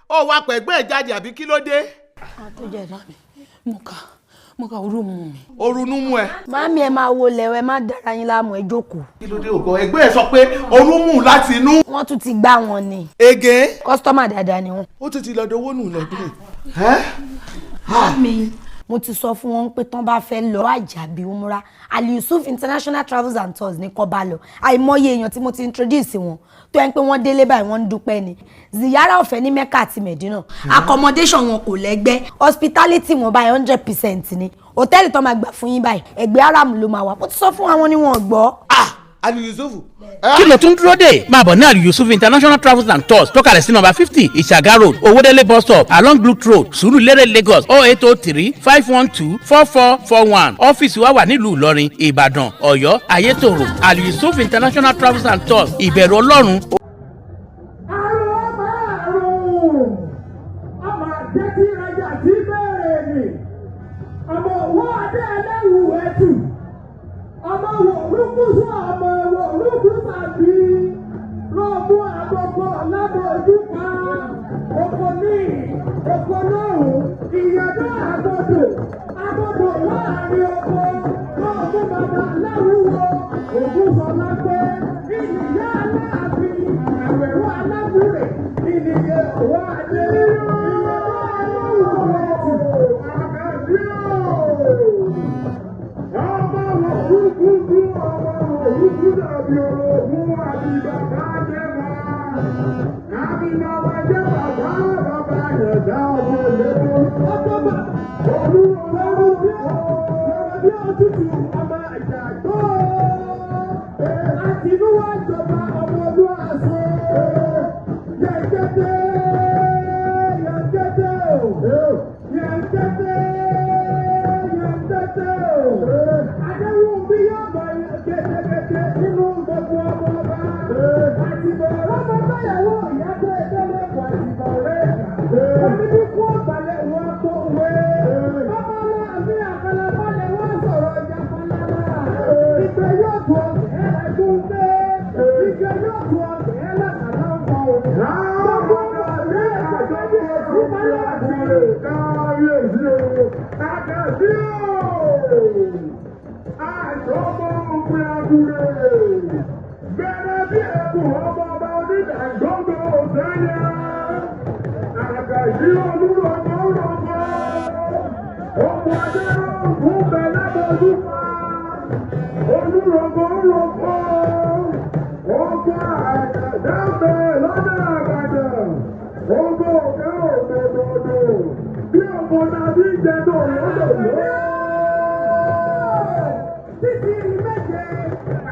Ó wá pẹ̀gbẹ́ ẹ̀ jáde, àbí kí ló dé? Àtúnjẹ náà mi, mo kà orú mu mi. Orunú mú ẹ. Màámi, ẹ máa wo lẹ̀wọ̀, ẹ má dára yín láàmú, ẹ jókòó. Kí ló dé? Ògbọ́ ẹgbẹ́ ẹ sọ pé orun mú láti inú. Wọ́n tún ti gbá wọn ni. Ege. Customer dáadáa ni wọ́n. Ó tún ti lọ dowó nù lọ́dún. Màámi, mo ti sọ fún wọn pé tán bá fẹ́ lọ àjàbí umra, Ali Yusuf International Travels and Tours ní kó bá lọ. Àìmọye èèyàn tí mo ti introduce wọn tó yẹn pé wọ́n délé báyìí, wọ́n ń dúpẹ́ ni. Ziyara ọ̀fẹ́ ní Mecca àti Medina, accommodation wọn kò lẹ́gbẹ́, hospitality wọn báyìí 100% ni. Hòtẹ́ẹ̀lì tó máa gbà fún yín báyìí, ẹgbẹ́ Haram ló máa wà. Mo ti sọ fún àwọn ni wọn gbọ́. Ah, Ali Yusuf. Kí ló tún dúró dè? Máa bọ̀ ní Ali Yusuf International Travels and Tours tó kalẹ̀ sí nọ́mbà 50, Ìṣàgá Road, Owódélé bus stop, along Blue Road, Sùúrùlérè, Lagos, 08035124441. Ọ́fíìsì wa wà nílùú Ìlọrin, Ìbàdàn, Ọ̀yọ́, Ayétòrò. Ali Yusuf International Travels and Tours, ìbẹ̀rù Ọlọ́run. Àrùn ọmọ àrùn ọmọ àjẹtí ìrajà tí bẹ̀rẹ̀ ni ọmọ òwò adé ẹlẹ́wù ẹ̀tù ọmọ wò rúkúsù ọmọ wò rúkúsù àbí rọ́ọ̀mù àgbọ̀gbọ̀ lábọ̀ ojú pa oko ní oko lóhùn ìyàdó àgbọ̀dọ̀ àgbọ̀dọ̀ láàrin oko rọ́ọ̀mù bàbá láwùwọ̀ ògúnfọlá pé ìyá aláàfin àwẹ̀rọ aláwùrẹ̀ ìnìyẹ òwò adé ìyàwó aláwùwọ̀ ẹ̀tù àkàndí ọmọ wò rúkúsù ọmọ wò rúkúsù àbí orogún àbí bàbá jẹ́ máa àbí bàbá jẹ́ bàbá bàbá yẹ̀dá ọmọ ìlẹ́kọ̀ọ́ ọmọ bàbá olú ọlọ́run bí ọ̀rọ̀ bí òtútù ọmọ ìjàgbọ́ àtinúwá jọba ọmọ olúwaṣọ yẹ̀kẹ́tẹ́ yẹ̀kẹ́tẹ́ o yẹ̀kẹ́tẹ́ yẹ̀kẹ́tẹ́ o adéhùn bí yóò bá kẹ́tẹ́kẹ́tẹ́ nínú gbogbo ọmọ ọba àtìbọ̀ ọmọ báyàwó ìyàtọ̀ ẹ̀dẹ́lẹ̀ kọ àtìbọ̀ rẹ̀ wọ́n ní bí kú ọ̀bàlẹ̀ wọn kó wé bàbá aláàbí àkàlà balẹ̀ wọ́n sọ̀rọ̀ ìjà falala ìgbẹ́ yóò tó ẹ̀ẹ́dẹ́gbẹ́ ìgbẹ́ yóò tó ẹ̀ẹ́dẹ́gbẹ́ ń bọ̀ gbogbo ọ̀rẹ́ àjọyọ̀ ìbálẹ̀ àti Kábíyèsí o, àkàndí o, àìsọ́mọ́ òpin àgùrè, bẹ̀rẹ̀ bí ẹkùn ọmọ ọba onídàgbọ́gbọ́ òsẹ́yẹ, àkàndí olúrọ̀gbọ́ rọ̀gbọ́, ọmọ adérògùn bẹ̀ lábọ́jú pa, olúrọ̀gbọ́ rọ̀gbọ́, ọmọ àgàdá bẹ̀ lọ́dọ̀ àgàdà, ọmọ òkè òdòdó bí ọmọ nàbí jẹdọ lọ́dọ̀ lọ. Títí méje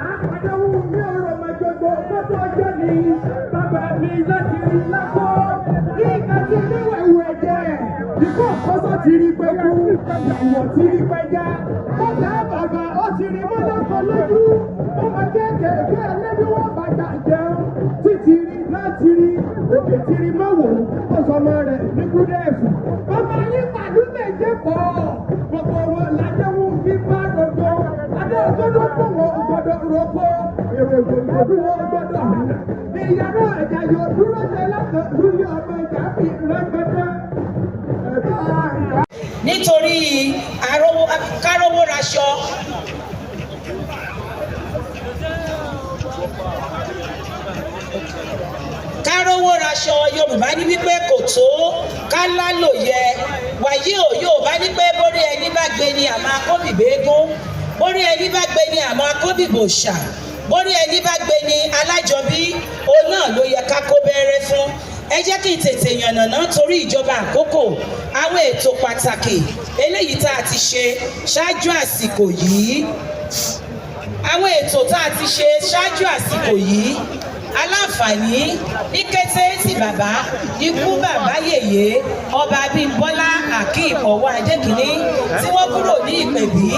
àpàdéwù mi ò rọ̀mọ̀jọ̀gbọ̀ mọ́tò ọjọ́ ni bàbá mi láti rí lápò ìgbà tí níwẹ̀wù ẹ̀jẹ̀ ikú ọ̀kọ́sọ́ ti rí pẹ́kú ìyàwó ti rí pẹ́já bàtà bàbá ó ti rí mọ́lọ́kọ lójú ó máa kéékèèké ẹlẹ́bí wọ́n bàtà jẹun títí rí láti rí òkè tí rí mọ́wò ó sọmọ rẹ̀ ní gúdẹ́ẹ̀fù bàbá yín pàdú méje pọ̀ gbogbo wọn làjẹwò bí bá rògbò adé ògbódò pọ̀ wọn gbọdọ̀ rògbò èrò ìgbòho wọn gbọdọ̀ hànà ìyàrá ẹ̀já yóò dúró jẹ látọ̀ lórí ọmọ ìjà fi rẹ́gbẹ́dẹ́ ẹ̀dá ìyá. Nítorí kárówó raṣọ, kárówó raṣọ. Yorùbá ní wípé kò tó kálá lò yẹ wàyí o. Yorùbá ní pé bórí ẹni bá gbé ni àmọ́ akóbìbégún, bórí ẹni bá gbé ni àmọ́ akóbìbòṣà, bórí ẹni bá gbé ni alájọbí, òun náà ló yẹ ká kó bẹ́rẹ́ fún. Ẹ jẹ́ kí n tètè yànnàná torí ìjọba àkókò àwọn ètò pàtàkì eléyìí tá a ti ṣe ṣáájú àsìkò yìí. Àwọn ètò tá a ti ṣe ṣáájú àsìkò yìí, aláǹfààní ní kété tí bàbá ikú bàbá yèyé Ọba Abímbọ́lá Akeem Ọwọ́ Adékìní tí wọ́n kúrò ní ìpèbí,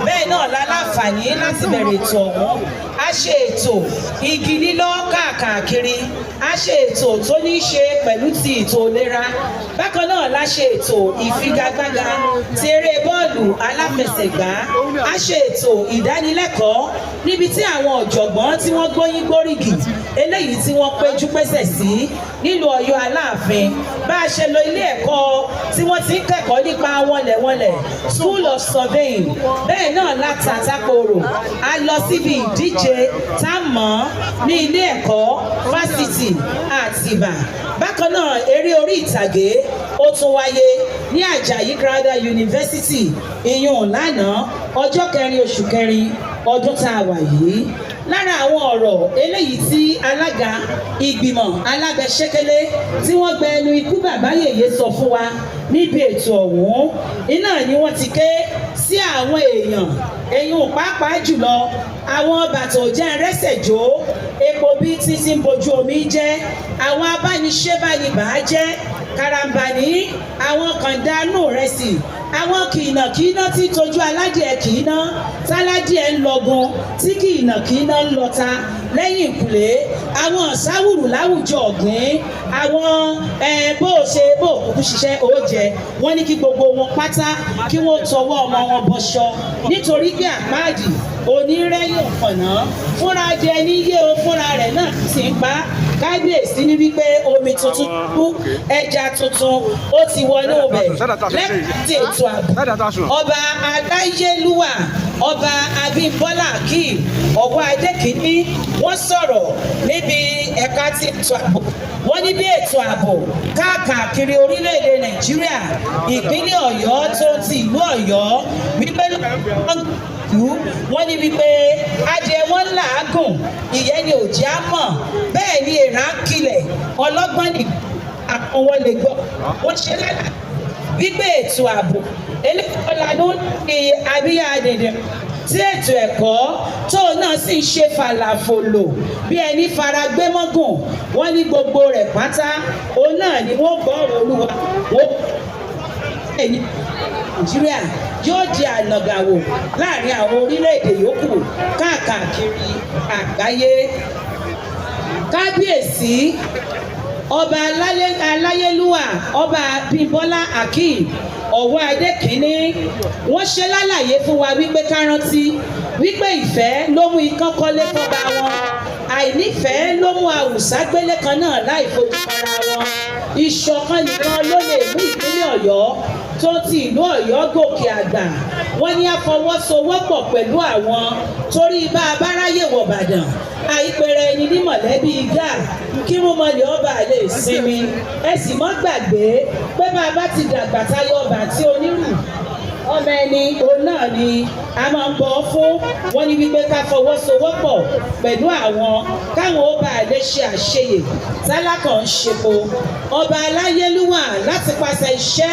bẹ́ẹ̀ náà láláǹfààní láti bẹ̀rẹ̀ ètò ọ̀hún. A ṣe ètò igi lílọ́ káàkiri, a ṣe ètò tó ní í ṣe pẹ̀lú ti ètò ìlera. Bákan náà la ṣe ètò ìfigagbága ti eré bọ́ọ̀lù aláfẹsẹ̀gbá. A ṣe ètò ìdánilẹ́kọ̀ọ́ níbi tí àwọn ọ̀jọ̀gbọ́n tí wọ́n gbóyìn gbórígì eléyìí tí wọ́n péjú pésẹ̀ sí nílùú Ọ̀yọ́ Aláàfin. Bá a ṣe lọ ilé ẹ̀kọ́ tí wọ́n ti ń kẹ́kọ̀ọ́ nípa wọnlẹ̀wọnlẹ̀, School of Surveying, bẹ́ẹ̀ náà látàtàkòrò a lọ síbi ìdíje tá a mọ̀ ní ilé ẹ̀kọ́ fásitì Àtìbà. Bákan náà, eré orí ìtàgé ó tún wáyé ní Àjàyí Crowther University, ìyún lánàá, ọjọ́ 4 oṣù 4 ọdún tá a wà yìí. Lára àwọn ọ̀rọ̀ eléyìí tí alága ìgbìmọ̀ alábẹ́sẹ́kẹ́lé tí wọ́n gba ẹnu ikú bàbá yèyé sọ fún wa níbi ètò ọ̀hún, iná ni wọ́n ti ké sí àwọn èèyàn eyín, pàápàá jùlọ àwọn bàtà òjẹ́ rẹ́sẹ̀jọ́ epo bíi títí ń bojú omi jẹ́, àwọn abániṣẹ́bánibàá jẹ́ karambani, àwọn kàndánù rẹsì, àwọn kìnàkìnà tí tójú aládìẹ kìnà táládìẹ ń lọgun, tí kìnàkìnà ń lọta lẹ́yìn ìkùlé, àwọn sáwùrù láwùjọ ọ̀gbìn, àwọn bó o ṣe bó o kúkú ṣiṣẹ́ ó jẹ. Wọ́n ní kí gbogbo wọn pátá kí wọ́n tọwọ́ ọmọ wọn bọṣọ, nítorí pé àpáàdì onírẹ́yìn ọ̀kànná fúnra jẹ ní yé o, fúnra rẹ̀ náà sì ń pa. Kábíyèsí ní wípé omi tuntun kú, ẹja tuntun ó ti wọnú ibẹ̀. Lẹ́yìn ètò ààbò, ọba aláyélúwà, Ọba Abímbọ́lá Akeem Ọwọ́ Adékìní, wọ́n sọ̀rọ̀ níbi ẹ̀ka ti ètò ààbò. Wọ́n ní bí ètò ààbò káàkiri orílẹ̀-èdè Nàìjíríà, ìpínlẹ̀ Ọ̀yọ́ tó ti ìlú Ọ̀yọ́, wípé ìlú wọ́n ní wípé adìẹ wọn làágùn, ìyẹn ni òjì á mọ̀, bẹ́ẹ̀ ni èèrà ń kilẹ̀, ọlọ́gbọ́n ní àwọn wọn lè gbọ́. Wọ́n ṣe lálàá wípé ètò ààbò eléyìí ló ní abíyá dẹ̀dẹ̀ tí ètò ẹ̀kọ́ tóun náà sì ń ṣe fàlàfòlò bí ẹni fara gbé mọ́gùn. Wọ́n ní gbogbo rẹ̀ pátá òun náà ni wọ́n gbọ́ ọ̀rọ̀ Olúwa, wọ́n ní Nàìjíríà yóò di ànàgàwò láàrin àwọn orílẹ̀-èdè yòókù káàkiri àgbáyé. Kábíyèsí Ọba aláyélúwà, Ọba Bímbọ́lá Akeem Ọ̀wọ́ Adékínní, wọ́n ṣe lálàyé fún wa wípé ká rántí wípé ìfẹ́ ló mú ikán kọ́lé fọ́ba wọn, àìnífẹ̀ẹ́ ló mú àwùsá gbélé kan náà láì fojú kanra wọn. Ìṣọ̀kan nìkan ló lè mú ìpínlẹ̀ Ọ̀yọ́ tó ti ìlú Ọ̀yọ́ gòkè àgbà. Wọ́n ní àfọwọ́sowọ́pọ̀ pẹ̀lú àwọn, torí bá a bá ráyè wọ̀ Bàdàn, àìpẹrẹ ẹni ní mọ̀lẹ́bí gáà kí rúmọlẹ̀ ọba lè sinmi. Ẹ sì mọ́ gbàgbé pé bá a bá ti dàgbà tayọ ọba tí onírù ọmọ ẹni, òun náà ni a máa ń bọ̀ fún. Wọn ní wípé ká fọwọ́sowọ́pọ̀ pẹ̀lú àwọn káwọn ó bá lè ṣe àṣeyè tálákàn ń ṣepo. Ọba aláyélúwà, láti pàṣẹ iṣẹ́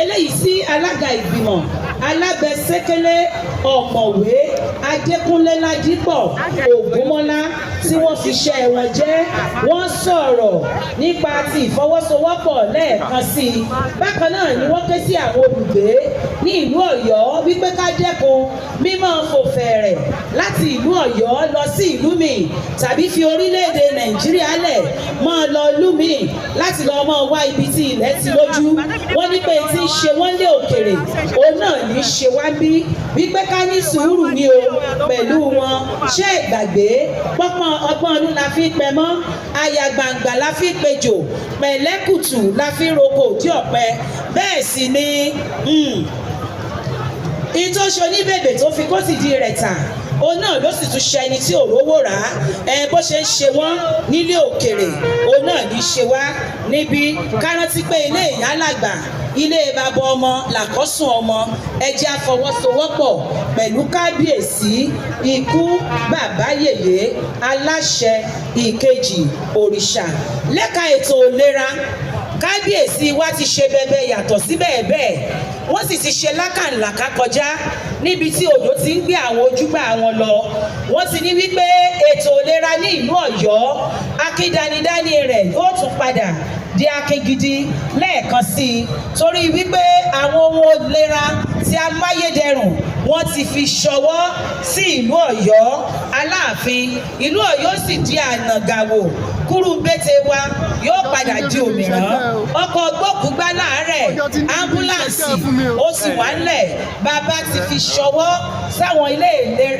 eléyìí sí alága ìgbìmọ̀ alábẹ́sẹ́kẹ́lé, Ọ̀mọ̀wé Adékúnlé Ládípọ̀ Ògúnmọ́lá, tí wọ́n fi ṣẹ́ wọn jẹ́, wọ́n sọ̀rọ̀ nípa ti ìfọwọ́sowọ́pọ̀ lẹ́ẹ̀kan sí i. Bákan náà ni wọ́n ké sí àwọn olùgbé ní ìlú Ọ̀yọ́ wípé ká dẹ́kun mímọ́ fò fẹ̀rẹ̀ láti ìlú Ọ̀yọ́ lọ sí ìlú míì, tàbí fi orílẹ̀-èdè Nàìjíríà lẹ̀ máa lọ ìlú míì láti lọ máa wá ibi tí ilẹ̀ ti lójú. Wọ́n ní pé tí ń ṣe wọ́n lé òkèrè, òun náà ní í ṣe wá bí, wípé ká ní sùúrù ní o pẹ̀lú wọn. Ṣé ìgbàgbé pọ́pọ́n ọgbọ́n ọdún la fi pẹ mọ́, àyà gbangba la fi pejò, pẹ̀lẹ́kùtù la fi roko òdì ọ̀pẹ. Bẹ́ẹ̀ sì ni ìtòṣe oníbèbè tó fi kó sì di rẹ̀ tà, òun náà ló sì tún ṣe ẹni tí ò rówó rà á. Ẹ bó ṣe ń ṣe wọ́n nílé òkèrè, òun náà ní í ṣe wá níbí. Ká rántí pé ilé ìyá làgbà, ilé bàbá ọmọ làkọ́sùn ọmọ. Ẹ jẹ́ á fọwọ́sowọ́pọ̀ pẹ̀lú kábíyèsí ikú bàbá yèyé aláṣẹ ìkejì òrìṣà. Lẹ́ka ètò ìlera, kábíyèsí wa ti ṣe bẹbẹ yàtọ̀ sí bẹ́ẹ̀ bẹ́ẹ̀, wọ́n sì ti ṣe lákàlàkà kọjá níbi tí odò ti ń gbé àwọn ojúgbà wọn lọ. Wọ́n ti ní wípé ètò ìlera ní ìlú Ọ̀yọ́, akídanidání rẹ̀ yóò tún padà di akíngidi lẹ́ẹ̀kan sí i, torí wípé àwọn ohun ìlera tí amáyédẹrùn wọ́n ti fi ṣọwọ́ sí ìlú Ọ̀yọ́. Aláàfin ìlú Ọ̀yọ́ sì di ànàgàwò, kúrúbété wa yóò padà di òmìrán, ọkọ̀ gbókùgbá láàárẹ̀, ambulance. Ó sì wà ńlẹ̀, bàbá ti fi ṣọwọ́ sáwọn ilé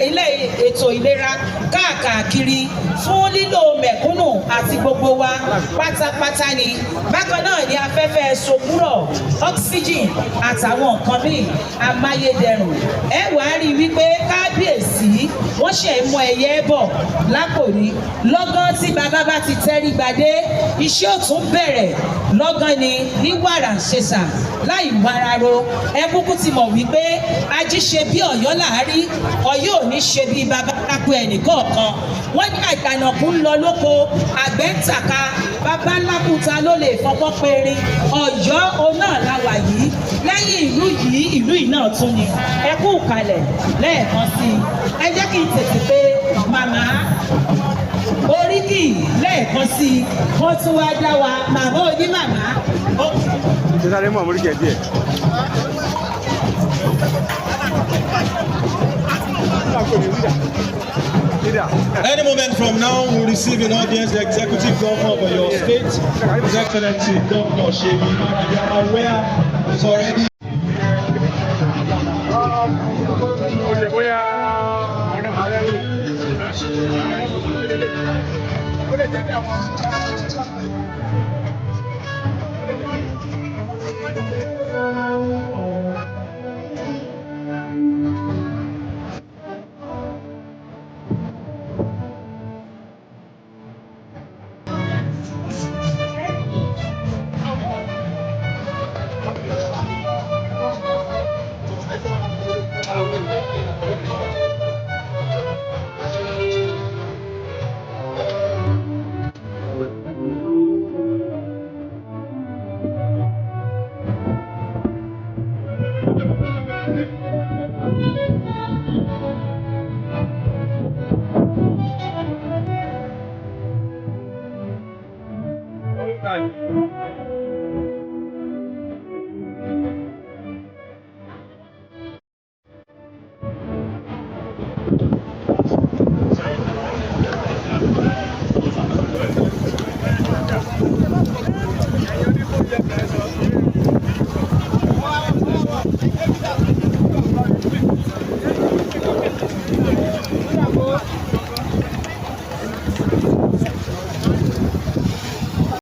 ilé ètò ìlera káàkiri fún lílò mẹ̀kúnnù àti gbogbo wa pátápátá ni. Bákan náà ni afẹ́fẹ́ sòkúrọ̀, oxygen àtàwọn nǹkan míì amáyédẹrùn. Ẹ wàá rí i wípé kábíyèsí wọ́n ṣe ń mú ẹyẹ bọ̀ lápò ní. Lọ́gán tí bàbá bá ti tẹ́rí gbadé, iṣẹ́ ò tún bẹ̀rẹ̀ lọ́gán ni, ní wàrà ṣèṣà láì wararo. Ẹ kúkú ti mọ̀ wípé ají ṣe bí Ọ̀yọ́ làárí, Ọ̀yọ́ ò ní ṣe bí bàbá lápò ẹnìkọ̀ọ̀kan. Wọ́n ní àjànàkú ń lọ lóko, àgbẹ̀ ń tàka, bàbá ńlákùúta ló lè fọwọ́ perin. Ọ̀yọ́ òun náà la wà yìí. Lẹ́yìn ìlú yìí, ìlú yìí náà tún ni. Ẹ kú kalẹ̀ lẹ́ẹ̀kan sí i. Ẹ jẹ́ kí n tètè pé màmá oríkì lẹ́ẹ̀kan sí i, wọ́n tún wá dá wa màmá onímàmá. Ṣe sáré mú àmúríkẹ díẹ̀. Any moment from now, we'll receive in audience the Executive Governor of your state, His Excellency Governor Seyi Makinde. I'm aware he's already. Ó lè jẹ́ bí àwọn.